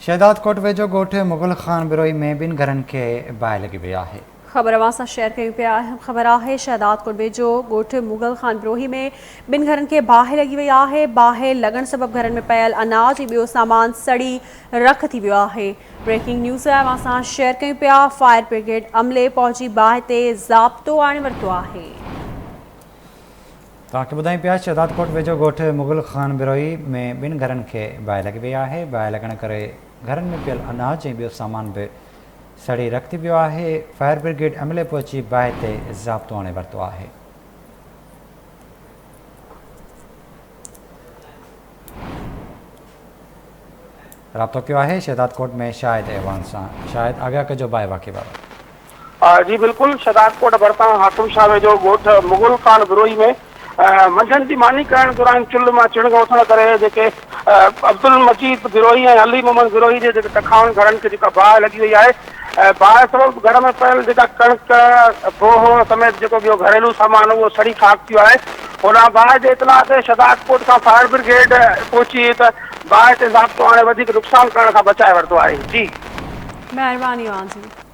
شهدادڪوٽ ويجهو ڳوٺ مغل خان بروهي ۾ ٻن گهرن کي باهه لڳي وئي آهي. خبر اوهان سان شيئر ڪيون پيا اهم خبر آهي شهدادڪوٽ ويجهو ڳوٺ مغل خان بروهي ۾ ٻن گهرن کي باهه لڳي وئي آهي باهه لڳڻ سبب گهرن ۾ پيل اناج ۽ ٻيو سامان سڙي رک ٿي ويو آهي بريڪنگ نيوز اوهان سان شيئر ڪيون پيا فائر برگيڊ عملي پهچي باهه تي ضابطو آڻي ورتو آهي. توهان کي ٻڌايون پيا شهدادڪوٽ ويجهو ڳوٺ مغل خان بروهي ۾ ٻن گهرن کي باهه لڳي وئي آهي، باهه لڳڻ ڪري گهرن ۾ پيل اناج ۽ ٻيو سامان به سڙي رک ٿي ويو آهي، فائر برگيڊ عملي پهچي باهه تي ضابطو آڻي ورتو آهي. رابطو ڪيو آهي شهدادڪوٽ ۾ شاهد اعواڻ سان شاهد آگاهه ڪجو باهه واقعي بابت. جي بلڪل شھدادڪوٽ ڀرسان حاڪم شاھ ويجھو ڳوٺ مغل خان بروھي ۾ منجھند جي ماني ڪرڻ دوران چلھ مان چڻگ اٿڻ ڪري جيڪي عبدالمجيد بروھي ۽ علي محمد بروھي جي جيڪي ڪکائن گھرن کي جيڪا باھ لڳي وئي آھي باھ سبب گھر ۾ پيل جيڪا ڪڻڪ بوھ سميت جيڪو ٻيو گھريلو سامان اھو سڙي خاڪ ٿي ويو آھي ھوڏانھن باھ جي اطلاع تي شھدادڪوٽ کان فائر برگيڊ پهچي ته باھ تي ضابطو آڻي وڌيڪ نقصان ڪرڻ کان بچائي ورتو آھي جي. مھرباني اوھان جي.